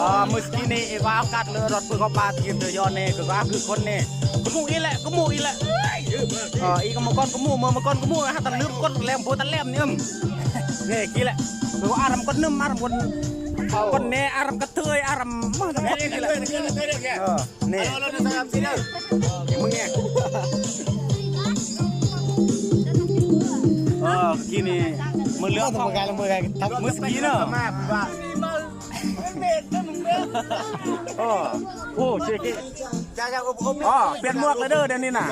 ເອີ ມື້ກີ້ນີ້ເອວາເອົາກັດເລີຍ ລົດເພິ່ນເຂົ້າປ່າ ທີມເດີຍອນນີ້ ກໍຄືຄົນນີ້ ກະໝູອີກແຫຼະ ກະໝູອີກແຫຼະ ເອີ ອີກກະໝູກ່ອນ ກະໝູ ເມື່ອ ເມື່ອກ່ອນກະໝູ ຫາຕັນລືມກົດແລມ ໂພຕັນແລມນີ້ ເອີ ນີ້ກີ້ແຫຼະ ເອີ ອາຣຳກ່ອນໜຶ່ມ ອາຣຳກ່ອນ ກ່ອນແນ່ ອາຣຳກະເທີຍ ອາຣຳ ມາກະເທີຍນີ້ແຫຼະ ເອີ ນີ້ ມຶງນີ້ ເອີ ກີ້ນີ້ ມື້ເລື່ອງຂອງ ມື້ກີ້ເນາະ ເອີ ໂອ້ ເຊເກ ອໍ ປ່ຽນໝວກແລ້ວເດີ ດຽວນີ້ນະ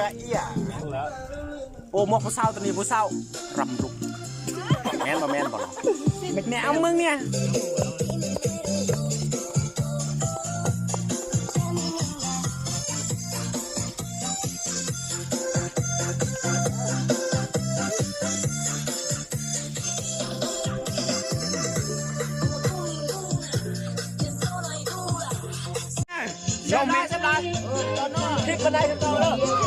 ໂອ້ ໝວກຜູ້ສາວ ໂຕນີ້ຜູ້ສາວ ລຳລຸກ ແມ່ນບໍ່ ແມ່ນບໍ່ລະ ແນວມຶງນີ້ ເຈົ້າແມ່ນ ຄລິບປານໃດ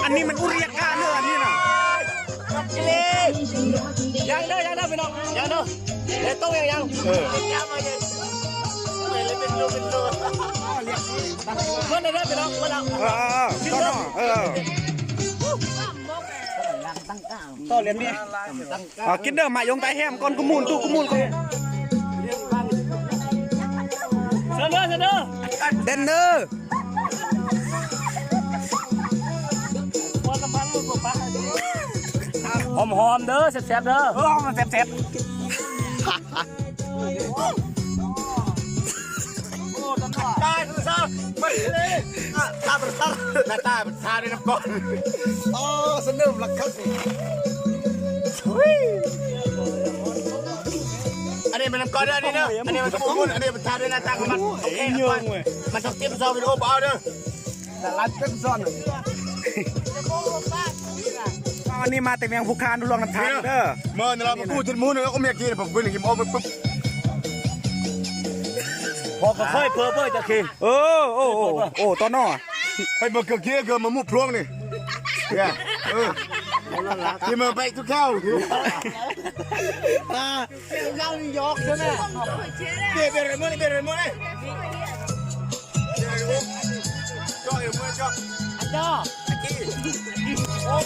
ອັນນີ້ມັນອຸລິຍະກາເດີ ອັນນີ້ນະ ຍັງເດີ ຍັງເດີ ພີ່ນ້ອງ ຍັງເດີ ເຮັດຕົງຍັງ ຍັງ ເອີ ເບິ່ງເດີ ພີ່ນ້ອງ ເບິ່ງເດີ ເອີ ເອີ ເອີ ຕໍ່ລຽນນີ້ ເອົາກິນເດີ ໝາກຢົງໃຕ້ແຮມກ່ອນ ກຸໝູນ ຕູ້ກຸໝູນ ເຊີນເດີ ເຊີນເດີ ເດີນເດີ ຫອມໆເດີ ແຊບໆເດີ ເອີ ຫອມແຊບໆ ຕາຍຄືຊາວ ມັນເລີຍ ຕາ ຕາ ຕາ ຕາ ຕາດ້ວຍນ້ຳກ້ອນ ອໍ ສະເໜີລະຄັບ ອັນນີ້ມັນນ້ຳກ້ອນເດີ ອັນນີ້ເດີ ອັນນີ້ມັນສະບູນ ອັນນີ້ມັນທາດ້ວຍນ້ຳຕານ ມັນ ໂອເຄ ມັນຕ້ອງເກັບຊອງວິດີໂອບໍ່ເອົາເດີ ລະລັດເກັບຊອງ ອັນນີ້ມາແຕ່ວຽງພູຄານ ຫຼວງນ້ຳທານເດີ ເມີນລະມາກູຈະໝູນ ແລ້ວກໍເມຍກີນ ເພິ່ນກິນອອກໄປປຶບ ພໍກໍຄ່ອຍເພີເບີຈະເຄ ເອີ ໂອ້ ໂອ້ ໂອ້ ຕອນນໍ ໃຫ້ເບິ່ງເກືອກຽເກືອກມາມຸບພວງນີ້ ເອີ ທີ່ເມືອໄປທຸກແຖວ ອ່າ ເປັນເຈົ້ານິວຢອກໃຊ່ໄໝ ເປັນ ເປັນເມືອນີ້ ເປັນເມືອນີ້ ເຈາະເອີ ເມືອເຈາະ ເຈາະ ຕະກີ້